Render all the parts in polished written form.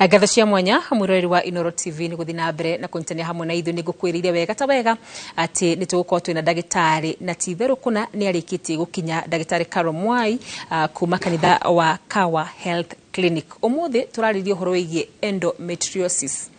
Ngatho cia mwanya, mwiroreri wa Inoro TV, nĩ gũthiĩ na mbere na kũnyitanĩra hamwe na ithuĩ. Nĩ ngũkwĩrĩire wega ta wega atĩ nĩ tũgũkorwo twĩna ndagĩtarĩ, na ti itherũ kũna nĩ arĩkĩtie gũkinya, Ndagĩtarĩ Carol Mwai kuma kanitha wa Kawa Health Clinic. Ũmũthĩ tũrarĩria ũhoro wĩgiĩ endometriosis.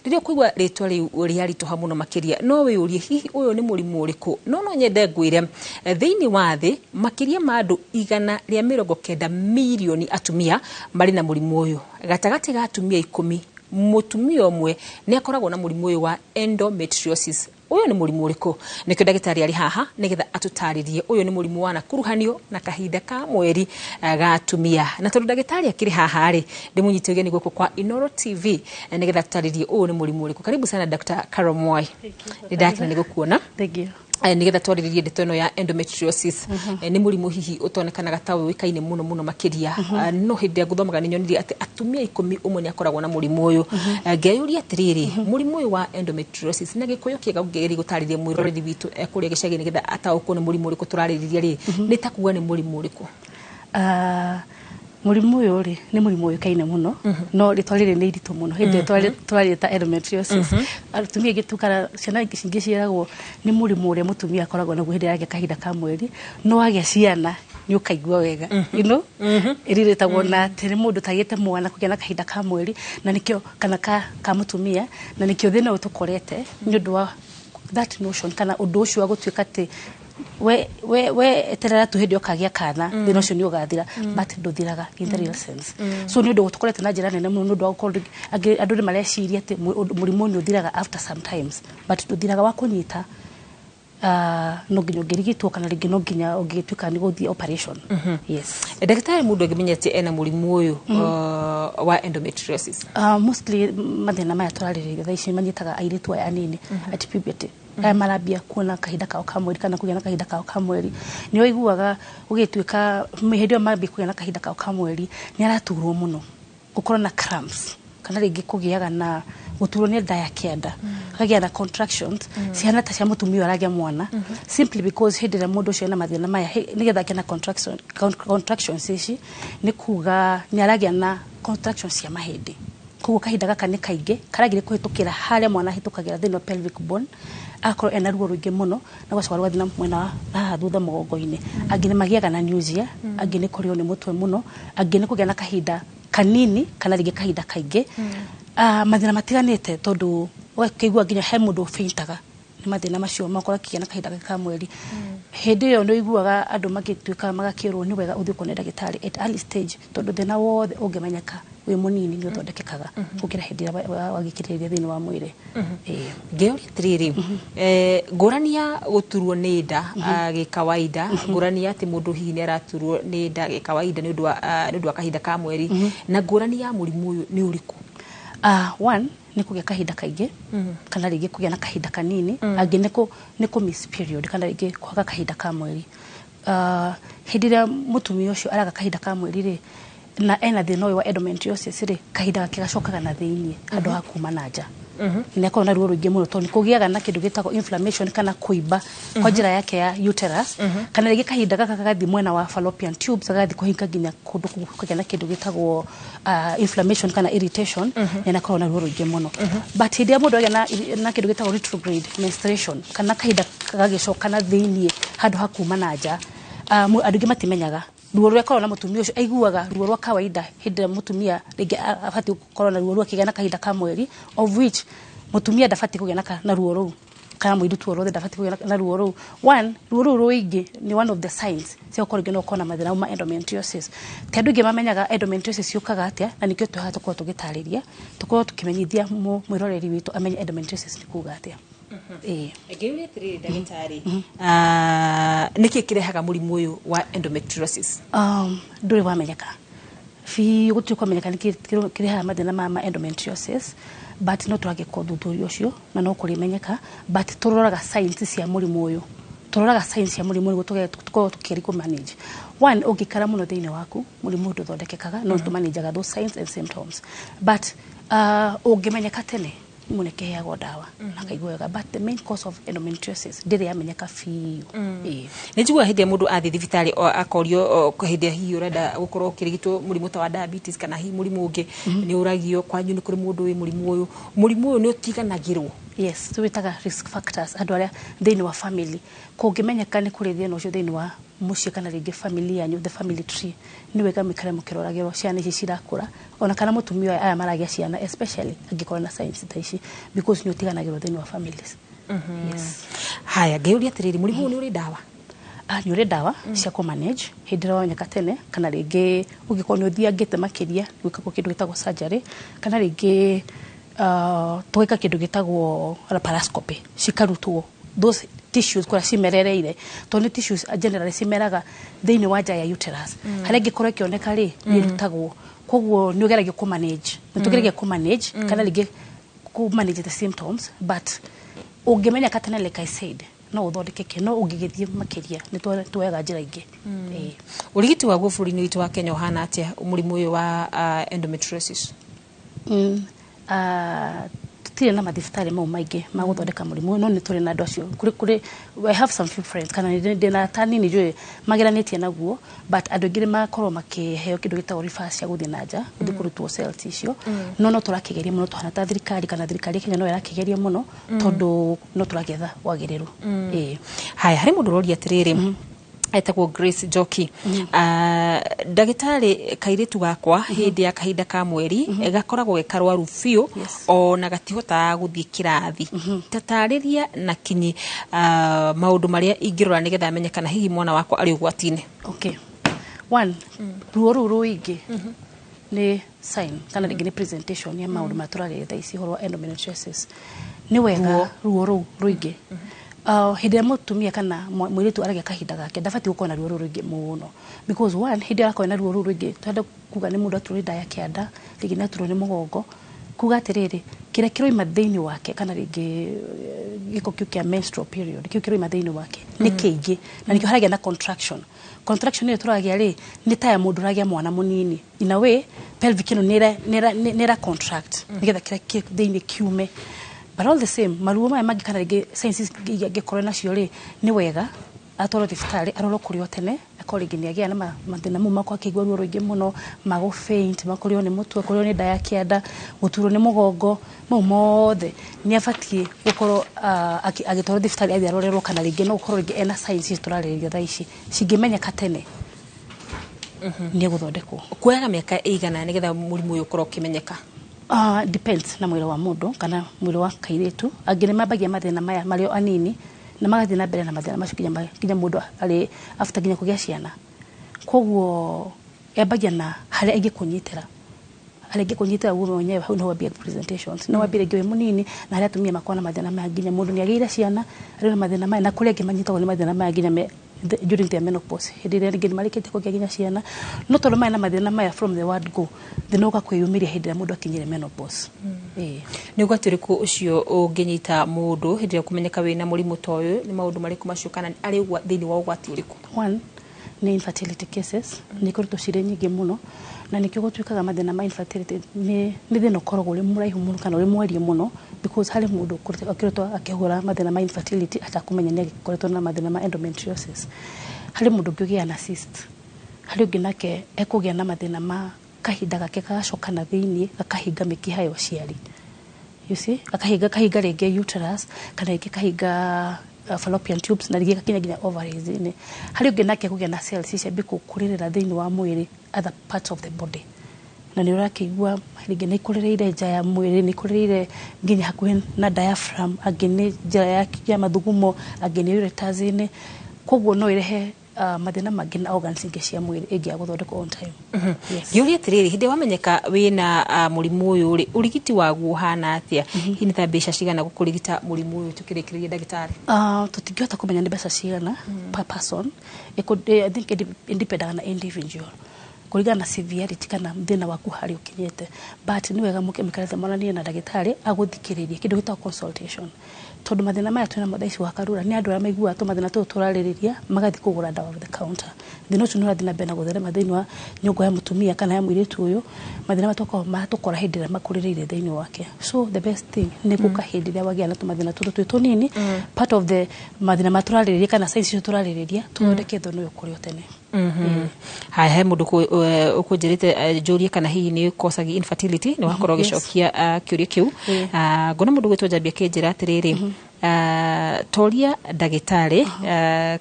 Rĩrĩa ũkũigua rĩtwa rĩu rĩaritũha mũno makĩria, no wĩyũrie hihi ũyũ nĩ mũrimũ ũrĩkũ? No nyende ngwĩre, thĩinĩ wa thĩ makĩria ma andũ 190 mirioni atumia marĩ na mũrimũ ũyũ. Gatagatĩ ga atumia 10, mũtumia ũmwe nĩ akoragwo na mũrimũ ũyũ wa endometriosis. Ũyũ nĩ mũrimũ ũrĩkũ? Nĩkĩo ndagĩtarĩ arĩ haha nĩgetha atũtarĩrie. Ũyũ nĩ mũrimũ wanakuruhanio na kahinda ka mweri ga atumia. Na tondũ ndagĩtarĩ akĩrĩ haha rĩ, ndĩmũnyite ũgeni gũkũ kwa Inoro TV nĩgetha atũtarĩrie ũyũ nĩ mũrimũ ũrĩkũ. Karibu sana, Dr. Carol Mwai, nĩ ndakena nĩ gũkuona. Thank you. Nĩgetha twarĩrĩrie ndeto ĩno ya endometriosis. Nĩ mũrimũ hihi ũtonekanaga ta ũĩkaine mũno mũno makĩria, no hĩndĩ ĩrĩa ngũthomaga nĩ nyonire atĩ atumia 10 ũmwe nĩ akoragwo na mũrimũ ũyũ. Ngeyũria atĩrĩrĩ, mũrimũ ũyũ wa endometriosis na Gĩkũyũ kĩega ũngĩgeria gũtarĩria mwĩroreri witũ ekũrĩa gĩcagi nĩgetha ataũkwo nĩ mũrimũ ũrĩkũ tũrarĩrĩria rĩ, nĩ ta kuga nĩ mũrimũ ũrĩkũ? Mũrimũ ũyũ rĩ, nĩ mũrimũ ũĩkaine mũno, no rĩtwa rĩrĩ nĩ iritũ mũno. Hĩndĩ ĩrĩa twarĩta endometriosis, atumia aingĩ tu kana ciana ingĩ ciĩragwo nĩ mũrimũ ũrĩa mũtumia akoragwo naguo hĩndĩ ĩrĩa agĩa kahinda ka mweri, no agĩa ciana nĩ ũkaigua wega. Ĩrĩ rĩtagwo na atĩ nĩ mũndũ ũtagĩte mwana kũgĩa na kahinda ka mweri, na nĩkĩo kana ka mũtumia, na nĩkĩo thĩna ũyũ tũkorete nĩ ũndũ wa that notion kana ũndũ ũcio wa gũtuĩka atĩ we eterera tu hĩndĩ ũkagĩa kana thĩna ũcio nĩ ũgathira, but ndũthiraga in the real sense. So nĩ ũndũ tũkorete na njĩra nene mũno nĩ ũndũ wa gũkorwo angĩ andũ nĩ mareciria atĩ mũrimũ nĩ ũthiraga after sometimes, but ndũthiraga. Wa kũnyita no nginya ũngĩrigitwo kana rĩngĩ no nginya ũngĩtuĩka nĩ gũthiĩ operation, yes. Ndagĩtarĩ, mũndũ angĩmenya atĩ ena mũrimũ ũyũ wa endometriosis? Mostly mathĩna maya tũrarĩrĩria thaa ici manyitaga airĩtu aya anini at puberty, aya marambia kuona kahinda kao ka mweri kana kũgĩa na kahinda kao ka mweri. Nĩ ũiguaga gũgĩtuĩka hĩndĩ ĩyo mambia kũgĩa na kahinda kao ka mweri nĩ araturwo mũno, gũkorwo na cramps, kana rĩngĩ kũgĩaga na gũturwo nĩ nda ya kĩanda, akagĩa na contractions cihana ta cia mũtumia ũyũ aragĩa mwana, simply because hĩndĩ ĩrĩa mũndũ ũcio ena mathĩna maya, nĩgetha agĩe na contractions ici nĩ kuga nĩ aragĩa na contractions cia mahĩndĩ. Koguo kahinda gaka nĩ kaingĩ karagiria kũhĩtũkĩra harĩa mwana ahĩtũkagĩra thĩinĩ wa pelvic bone, agakorwo ena ruo rũingĩ mũno na gũgacoka rũgathiĩ na mwena wa haha thutha mũgongo-inĩ. Angĩ nĩ magĩaga na nausea, angĩ nĩ kũrĩo nĩ mũtwe mũno, angĩ nĩ kũgĩa na kahinda kanini kana rĩngĩ kahinda kaingĩ. Mathĩna matiganĩte, tondũ ũgakĩigua nginya he mũndũ faintaga nĩ mathĩna macio makorwo akĩgĩa na kahinda gake ka mweri. Hĩndĩ ĩyo nĩ ũiguaga andũ magĩtuĩka magakĩrwo nĩ wega ũthiĩ ũkone ndagĩtarĩ at early stage, tondũ thĩna wothe ũngĩmenyeka wĩ mũnini nĩ ũthondekekaga gũkĩra hĩndĩ ĩrĩa wagĩkĩrĩrĩria thĩinĩ wa mwĩrĩ. Ĩĩ. Ngĩũria atĩrĩrĩ, ngũrani ya gũturwo nĩ nda gĩkawaida, ngũrani ya atĩ mũndũ hihi nĩ araturwo nĩ nda gĩkawaida nĩ ũndũ wa kahinda ka mweri, na ngũrani ya mũrimũ ũyũ nĩ ũrĩkũ? One nĩ kũgĩa kahinda kaingĩ kana rĩngĩ kũgĩa na kahinda kanini, angĩ nĩ kũ miss period kana rĩngĩ kwaga kahinda ka mweri. Hĩndĩ ĩrĩa mũtumia ũcio araga kahinda ka mweri rĩ, na ena thĩna ũyũ wa endometriosis rĩ, kahinda gake gacokaga na thĩiniĩ handũ ha kuma na nja. Nĩ akorwo na ruo rũingĩ mũno tondũ nĩ kũgĩaga na kĩndũ gĩtagwo inflammation kana kũimba kwa njĩra yake ya uterus, kana rĩngĩ kahinda gaka gagathiĩ mwena wa fallopian tubes, gagathiĩ kũhinga nginya kũndũ kũu kũgĩa na kĩndũ gĩtagwo inflammation kana irritation, na ĩnakorwo na ruo rũingĩ mũno. But hĩndĩ ĩrĩa mũndũ agĩa na kĩndũ gĩtagwo retrograde menstruation kana kahinda gagĩcoka na thĩiniĩ handũ ha kuma na nja, andũ aingĩ matimenyaga ruo rũrĩa akoragwo na. Mũtumia ũcio aiguaga ruo rwa kawaida hĩndĩ ĩrĩa mũtumia rĩngĩ abatiĩ gũkorwo na ruo rũu akĩgĩa na kahinda ka mweri, of which mũtumia ndabatiĩ kũgĩa na ruo rũu, kana mũirĩtu o rwothe ndabatiĩ kũgĩa na ruo rũu. One, ruo rũu rũingĩ nĩ one of the signs cia gũkorwo rĩngĩ no ũkorwo na mathĩna ma endometriosis. Ti andũ aingĩ mamenyaga endometriosis yũkaga atĩa, na nĩkĩo twĩ haha tũkorwo tũgĩtarĩria, tũkorwo tũkĩmenyithia mwĩroreri witũ amenye endometriosis nĩ kuga atĩa. Ĩĩ. Ngĩũria atĩrĩrĩ, ndagĩtarĩ, nĩkĩ kĩrehaga mũrimũ ũyũ wa endometriosis? Ndũrĩ wamenyeka biũ, gũtirĩ kwamenyeka nĩkĩ kĩrehaga mathĩna ma endometriosis, but no tũragĩka ũthuthuria ũcio na no kũrĩmenyeka. But tũroraga signs cia mũrimũ ũyũ, tũroraga signs cia mũrimũ nĩguo tũkorwo tũkĩgeria kũ manage. One, ũngĩikara mũno thĩinĩ waku, mũrimũ ũyũ ndũthondekekaga, no tũmanajaga those signs and symptoms. But ũngĩmenyeka tene Mũndũ nĩkĩheagwo ndawa na akaigua wega, but the main cause of endometriosis ndĩrĩ yamenyeka biũ. Ĩĩ. Nĩ njiguaga hĩndĩ ĩrĩa mũndũ athiĩ thibitarĩ akorio hĩndĩ ĩrĩa hihi ũrenda gũkorwo ũkĩrigitwo mũrimũ ta wa diabetes kana hihi mũrimũ ũngĩ, nĩ ũragio kwanyu nĩ kũrĩ mũndũ wĩ mũrimũ ũyũ. Mũrimũ ũyũ nĩ ũtiganagĩrwo? Yes, tũwĩtaga risk factors, andũ arĩa thĩinĩ wa family kũngĩmenyeka nĩ kũrĩ thĩna ũcio thĩinĩ wa mũciĩ kana rĩngĩ family yanyu, the family tree, nĩ wega mũikare mũkĩroragĩrwo ciana ici cirakũra, ona kana mũtumia ũyũ aya maragĩa ciana, especially angĩkorwo na signs ta ici, because nĩ ũtiganagĩrwo thĩinĩ wa families. Yes. Haya, ngĩũria atĩrĩrĩ, mũrimũ ũyũ nĩ ũrĩ ndawa? Ah, nĩ ũrĩ ndawa cia kũ-manage hĩndĩ ĩrĩa wamenyeka tene, kana rĩngĩ ũngĩkorwo nĩ ũthiangĩte makĩria, gwĩkagwo kĩndũ gĩtagwo surgery, kana rĩngĩ tũgeka kĩndũ gĩtagwo laparoscopy, cikarutwo those tissues kũrĩa cimerereire, tondũ nĩ tissues generally cimeraga thĩinĩ wa nja ya uterus. Harĩa ĩngĩkorwo ĩkĩoneka rĩ, nĩ ĩrutagwo. Koguo nĩ ũgeragia kũ-manage, nĩ tũgeragia kũ-manage kana rĩngĩ kũ-manage the symptoms, but ũngĩmenyeka tene, like I said, no ũthondekeke, no ũngĩgĩthiĩ makĩria nĩ tuoyaga njĩra ingĩ. Ĩĩ. Ũrigiti waguo bũrũri-inĩ witũ wa Kenya ũhana atĩa, mũrimũ ũyũ wa endometriosis? Tũtirĩ na mathibitarĩ mau maingĩ ma gũthondeka mũrimũ ũyũ, no nĩ tũrĩ na andũ acio kũrĩ I have some few friends kana ndĩ na ta nini njũĩ mageranĩtie naguo, but andũ aingĩ nĩ makorwo makĩheo kĩndũ gĩtagwo refer cia gũthiĩ na nja, gũthiĩ kũrutwo cells icio. No tũrakĩgeria mũno tũhana ta thirikari, kana thirikari ya Kenya no ĩrakĩgeria mũno, tondũ no tũragetha wagĩrĩru. Ĩĩ. Haya, harĩ mũndũ ũroria atĩrĩrĩ, etagwo Grace Njoki. Ndagĩtarĩ, kairĩtu gakwa hĩndĩ ya kahinda ka mweri gakoragwo ge karwaru biũ ona gatihotaga gũthiĩ kĩrathi. Tatarĩria na kinyi maũndũ marĩa ingĩrora nĩgetha menye kana hihi mwana wakwa arĩ ũgwati-inĩ. Okay, one, ruo rũu rũingĩ nĩ sign kana rĩngĩ nĩ presentation ya maũndũ marĩa tũrarĩrĩria thaa ici, ũhoro wa endometriosis. Nĩ wega ruo rũu rũingĩ, hĩndĩ ĩrĩa mũtumia kana mũirĩtu aragĩa kahinda gake, ndabatiĩ gũkorwo na ruo rũu rũingĩ mũno, because one, hĩndĩ ĩrĩa arakorwo na ruo rũu rũingĩ, twenda kuga nĩ mũndũ aturwo nĩ nda ya kĩanda, rĩngĩ nĩ aturwo nĩ mũgongo, kuga atĩrĩrĩ, kĩrĩa kĩroima thĩinĩ wake, kana rĩngĩ gĩko kĩu kĩa menstrual period kĩu kĩroima thĩinĩ wake nĩ kĩingĩ, na nĩkĩo haragĩa na contraction. Contraction ĩyo tũragĩa rĩ, nĩ ta ya mũndũ ũragĩa mwana mũnini. In a way, pelvic ĩno nĩ ĩra contract nĩgetha kĩrĩa kĩ thĩinĩ kiume. But all the same, maruo maya mangĩ kana rĩngĩ signs iria angĩkorwo nacio rĩ, nĩ wega atwarwo thibitarĩ, arorwo kũrĩ o tene, akorwo rĩngĩ nĩ agĩa na mathĩna mau makwa, akĩigua ruo rũingĩ mũno, magũ faint, makũrĩo nĩ mũtwe, kũrĩo nĩ nda ya kĩanda, gũturwo nĩ mũgongo, mau mothe nĩ abatiĩ gũkorwo agĩtwarwo thibitarĩ athiĩ arorerwo, kana rĩngĩ no gũkorwo rĩngĩ ena signs ici tũrarĩrĩria thaa ici, cingĩmenyeka tene nĩ egũthondekwo. Kuoyaga mĩaka ĩigana nĩgetha mũrimũ ũyũ ũkorwo ũkĩmenyeka? Depends na mwĩrĩ wa mũndũ kana mwĩrĩ wa kairĩtu. Angĩ nĩ mambagia mathĩna maya marĩ o anini na magathiĩ na mbere na mathĩna macio nginya mũndũ arĩ after nginya kũgĩa ciana. Koguo yambagia na harĩa ĩngĩkũnyitĩra, harĩa ĩngĩkũnyitĩra guo mwenyewe, hau niho wambia presentations. No wambie rĩngĩ wĩ mũnini, na harĩa atumia makoragwo na mathĩna maya nginya mũndũ nĩ agĩire ciana arĩ na mathĩna maya, na kũrĩ angĩ manyitagwo nĩ mathĩna maya nginya during their menopause, hĩndĩ ĩrĩa rĩngĩ nĩ marĩkĩtie kũgĩa nginya ciana, no tondũ maya na mathĩna maya from the word go, thĩna ũka kwĩyumĩria hĩndĩ ĩrĩa mũndũ akinyire menopause. Ĩĩ. Nĩ ũgwati ũrĩkũ ũcio ũngĩnyita mũndũ hĩndĩ ĩrĩa ũkũmenyeka wĩna mũrimũ ta ũyũ? Nĩ maũndũ marĩkũ macio, kana arĩ thĩinĩ wa ũgwati ũrĩkũ? One nĩ infertility cases, nĩ ikoretwo cirĩ nyingĩ mũno, na nĩkĩo gũtuĩkaga mathĩna ma infertility nĩ thĩna ũkoragwo ũrĩ mũraihu mũno kana ũrĩ mwarie mũno, because harĩ mũndũ ũkoretwo akĩhũra mathĩna ma infertility atakũmenya nĩ agĩkoretwo na mathĩna ma endometriosis. Harĩ mũndũ ũngĩ ũgĩaga na cyst, harĩ ũngĩ nake ekũgĩa na mathĩna ma kahinda gake gagacoka na thĩiniĩ, gakahinga mĩkiha ya ũciari, you see, akahinga kahinga rĩngĩ uterus, kana rĩngĩ kahinga fallopian tubes, na rĩngĩ gakinya nginya ovaries-inĩ. Harĩ ũngĩ nake kũgĩa na cells ciambie kũrĩrĩra thĩinĩ wa mwĩrĩ, other parts of the body, na nĩ ũrakĩigua rĩngĩ nĩ ikũrĩrĩire nja ya mwĩrĩ, nĩ ikũrĩrĩire nginya hakuhĩ na diaphragm, angĩ nĩ njĩra ya mathugumo, angĩ nĩ ureters-inĩ. Koguo no ĩrehe mathĩna mangĩ na organs ingĩ cia mwĩrĩ ĩngĩaga gũthondekwo on time. Yes. Ngĩũria atĩrĩrĩ, hĩndĩ ĩrĩa wamenyeka wĩna mũrimũ ũyũ rĩ, ũrigiti waguo ũhana atĩa? Hihi nĩ ta mbeca cigana gũkũrigita mũrimũ ũyũ, tũkĩrĩkĩrĩria, ndagĩtarĩ? Tũtingĩhota kũmenya nĩ mbeca cigana per person. I think ĩndipendaga na individual, kũringana na severity kana thĩna waku harĩa ũkinyĩte, but nĩ wega mũikarĩte mwaranĩrie na ndagĩtarĩ agũthikĩrĩrie, kĩndũ gĩtagwo consultation. Tondu mathina maya twina mo thaa ici wa Karura ni andu aria maiguaga tumathina tũtũ tũrarĩrĩria magathiĩ kũgũra ndawa over the counter. Thĩna ũcio nĩ ũrathiĩ na mbere na gũtherema thĩinĩ wa nyũngũ ya mũtumia kana ya mũirĩtu ũyũ. Mathĩna maya tũkoragwo matũkora hĩndĩ ĩrĩa makũrĩrĩire thĩinĩ wake. So the best thing nĩ gũka hĩndĩ ĩrĩa wagĩa na tũmathĩna tũtũ twĩ tũnini, part of the mathĩna marĩa tũrarĩrĩria kana signs icio tũrarĩrĩria, tũthondeke thĩna ũyũ kũrĩ o tene. Haya, he mũndũ ũkũnjĩrĩte njũrie kana hihi nĩ causaga infertility, nĩ wakorwo ũgĩcokia kĩũria kĩu. Ngona mũndũ gwĩtwo Njambi akĩnjĩra atĩrĩrĩ, toria ndagĩtarĩ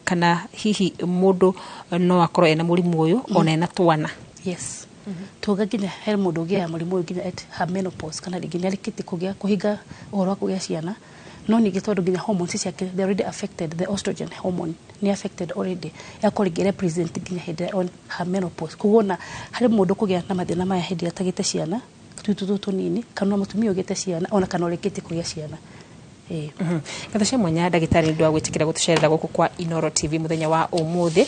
kana hihi mũndũ no akorwo ena mũrimũ ũyũ ona ena twana. Yes, tuga nginya he mũndũ ũgĩaga mũrimũ ũyũ nginya at her menopause, kana rĩngĩ nĩ arĩkĩtie kũgĩa kũhinga ũhoro wa kũgĩa ciana, no ningĩ tondũ nginya hormones ciake they already affected, the estrogen hormone nĩ affected already, ĩgakorwo rĩngĩ represent nginya hĩndĩ ĩrĩa on her menopause. Koguo ona harĩ mũndũ kũgĩa na mathĩna maya hĩndĩ ĩrĩa atagĩte ciana tũtũ tũtũ tũnini, kana mũtumia ũgĩte ciana ona kana ũrĩkĩtie kũgĩa ciana. Ngatho cia mwanya, ndagĩtarĩ, nĩ ũndũ wa gwĩtĩkĩra gũtũcerera gũkũ kwa Inoro TV mũthenya wa ũmũthĩ.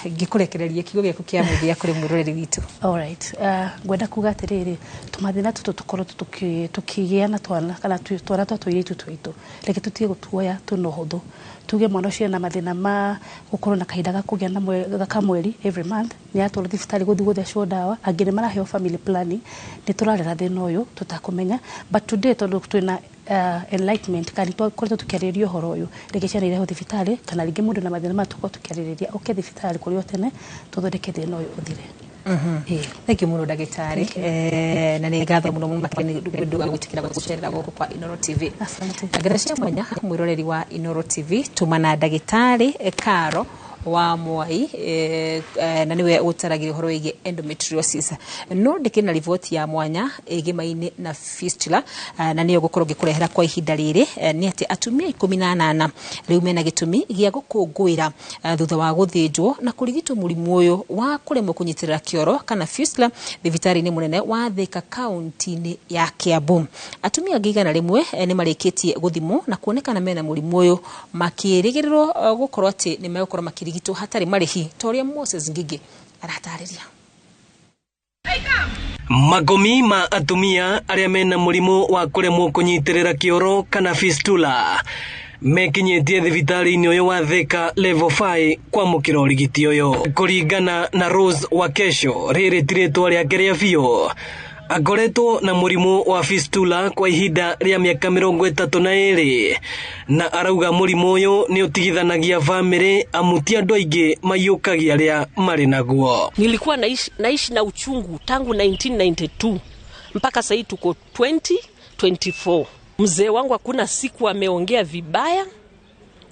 Ngĩkũrekereria kiugo gĩaku kĩa mũthia kũrĩ mwĩroreri witũ. Alright. Ngwenda kuga atĩrĩrĩ, tũmathĩna tũtũ tũkorwo tũkĩgĩa na twana kana twana twa tũirĩtu twitũ, reke tũtige gũtuoya tũna ũhũthũ. Tuge mwana ũcio ena mathĩna ma gũkorwo na kahinda ga kũgĩa na kamweri every month, nĩ atwarwo thibitarĩ gũthiĩ gũthecwo ndawa, angĩ nĩ maraheo family planning, nĩ tũrarera thĩna ũyũ tũtakũmenya. But today tondũ twĩna enlightenment kana twakoretwo tũkĩarĩrĩria ũhoro ũyũ, reke ciana irehwo thibitarĩ, kana rĩngĩ mũndũ na mathĩna maya tũkorwo tũkĩarĩrĩria oke thibitarĩ kũrĩ o tene, tũthondeke thĩna ũyũ ũthire. Thank you mũno, ndagĩtarĩ. Na nĩ ngatho mũno mũno makĩria nĩ ũndũ wa gwĩtĩkĩra gũtũcerera gũkũ kwa Inoro TV. Asante. Ngatho cia mwanya, mwĩroreri wa Inoro TV, tũma na ndagĩtarĩ Karo wa Mwai, na niwe ũtaragĩria ũhoro wĩgiĩ endometriosis. No ndĩkĩrĩ na riboti ya mwanya ĩgĩmaine na fistula, na nĩyo ngũkorwo ngĩkũrehera kwa ihinda rĩrĩ. Nĩ atĩ atumia 18 rĩu mena gĩtũmi gĩa gũkũngũĩra thutha wa gũthĩnjwo na kũrigitwo mũrimũ ũyũ wa kũremwo kũnyitĩrĩra kĩoro kana fistula thibitarĩ-inĩ mũnene wa Thika kaunti-inĩ ya Kiambu. Atumia angĩ 100 nĩ marĩkĩtie gũthimwo na kuonekana mena mũrimũ ũyũ, makĩrĩgĩrĩrwo gũkorwo atĩ nĩ megũkorwo makĩrigitwo hatarĩ marĩhi, ta ũrĩa Moses Ngigi aratarĩria. Magomi ma atumia arĩa mena mũrimũ wa kũremwo kũnyitĩrĩra kĩoro kana fistula mekinyĩtie thibitarĩ-inĩ ũyũ wa Thika Level 5 kwamũkĩra ũrigiti ũyũ. Kũringana na Rose Wakesho, rĩrĩ ti rĩtwa rĩake rĩa biũ, akoretwo na mũrimũ wa fistula kwa ihinda rĩa mĩaka 32, na arauga mũrimũ ũyũ nĩ ũtigithanagia bamĩrĩ, amu ti andũ aingĩ maiyũkagia arĩa marĩ naguo. Nilikuwa naishi na uchungu tangu 1992 mpaka sasa tuko 2024. Mzee wangu hakuna siku ameongea vibaya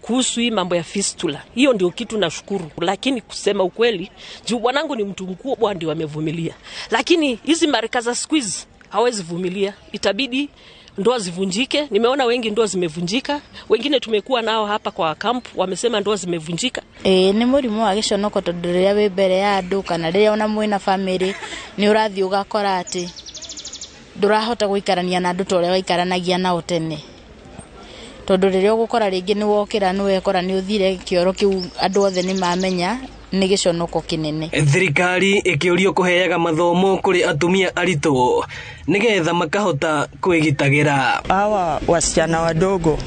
kuhusu hii mambo ya fistula. Hiyo ndio kitu nashukuru. Lakini kusema ukweli, juu bwanangu ni mtu mkubwa ndio amevumilia. Lakini hizi marika za siku hizi hawezi vumilia. Itabidi ndoa zivunjike. Nimeona wengi ndoa zimevunjika. Wengine tumekuwa nao hapa kwa camp wamesema ndoa zimevunjika. Nĩ mũrimũ wa gĩconoko tondũ rĩrĩa wĩ mbere ya andũ kana rĩrĩa ona mwĩna family nĩ ũrathiĩ ũgakora atĩ ndũrahota gũikarania na andũ ta ũrĩa waikaranagia nao tene, tondũ rĩrĩa ũgũkora rĩngĩ nĩ wokĩra nĩ wekora nĩ ũthire kĩoro kĩu, andũ othe nĩ mamenya, nĩ gĩconoko kĩnene. Thirikari ĩkĩũrio kũheaga mathomo kũrĩ atumia aritũ nĩgetha makahota kwĩgitagĩra. Hawa wasichana wadogo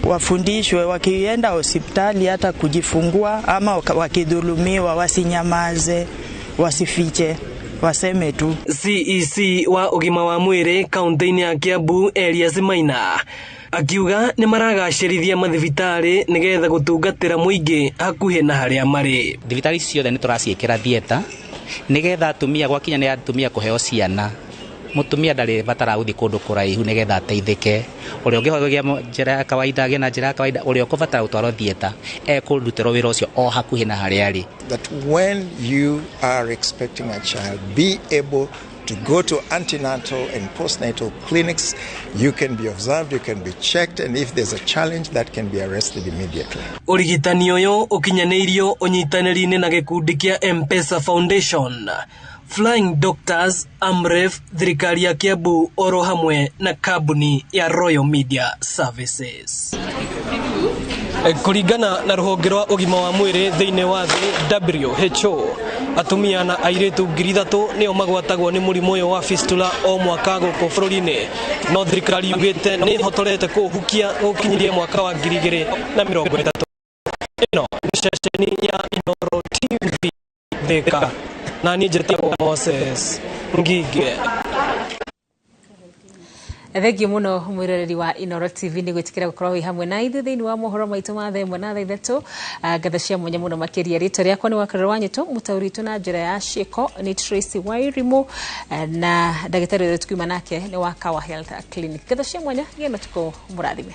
wafundishwe wakienda hospitali hata kujifungua ama wakidhulumiwa wasinyamaze, wasifiche, waseme tu. CEC wa ũgima wa mwĩrĩ kaunti-inĩ ya Kiambu Elias Maina akiuga nĩ maragacĩrithia mathibitarĩ nĩgetha gũtungatĩra mũingĩ hakuhĩ na harĩa marĩ. Thibitarĩ ciothe nĩ tũraciĩkĩra theatre nĩgetha atumia gwakinya nĩ atumia kũheo ciana, mũtumia ndarĩ batara gũthiĩ kũndũ kũraihu nĩgetha ateithĩke. Ũrĩa ũngĩhota njĩra ya kawaida agĩe na njĩra ya kawaida, ũrĩa ũkũbatara gũtwarwo theatre ekũrutĩrwo wĩra ũcio o hakuhĩ na harĩa arĩ. That when you are expecting a child, be able to go to antenatal and postnatal clinics. You can be observed, you can be checked, and if there's a challenge, that can be arrested immediately. Ũrigitani ũyũ ũkinyanĩirio ũnyitanĩri-inĩ na gĩkundi kĩa M-Pesa Foundation, Flying Doctors, Amref, thirikari ya Kiambu oro hamwe na kambuni ya Royal Media Services. Kũringana na rũhonge rwa ũgima wa mwĩrĩ thĩinĩ wa thĩ WHO, Atumia na airĩtu 3,000 nĩo magwatagwo nĩ mũrimũ ũyũ wa fistula o mwaka gũkũ bũrũri-inĩ, no thirikari yugĩte nĩ ĩhotorete kũũhukia gũkinyĩria mwaka wa 2030. Ĩno nĩ ceceni ya Inooro TV Thika, na niĩ njĩtagwo Moses Ngige. Thengiũ mũno mwĩroreri wa Inooro TV nĩ gwĩtĩkĩra gũkorwo wĩ hamwe na ithuĩ thĩinĩ wa mohoro maitũ ma thaa 1 na thaa 3. Ngatho cia mwanya mũno makĩria, rĩtwa rĩakwa nĩ Wakarũra wa Nyĩtũ, mũtaũri witũ na njĩra ya ciĩko nĩ Tracy Wairimu, na ndagĩtarĩ ũrĩa tukiuma nake nĩ wa Kawa Health Clinic. Ngatho cia mwanya, gĩa matukũ mũrathime.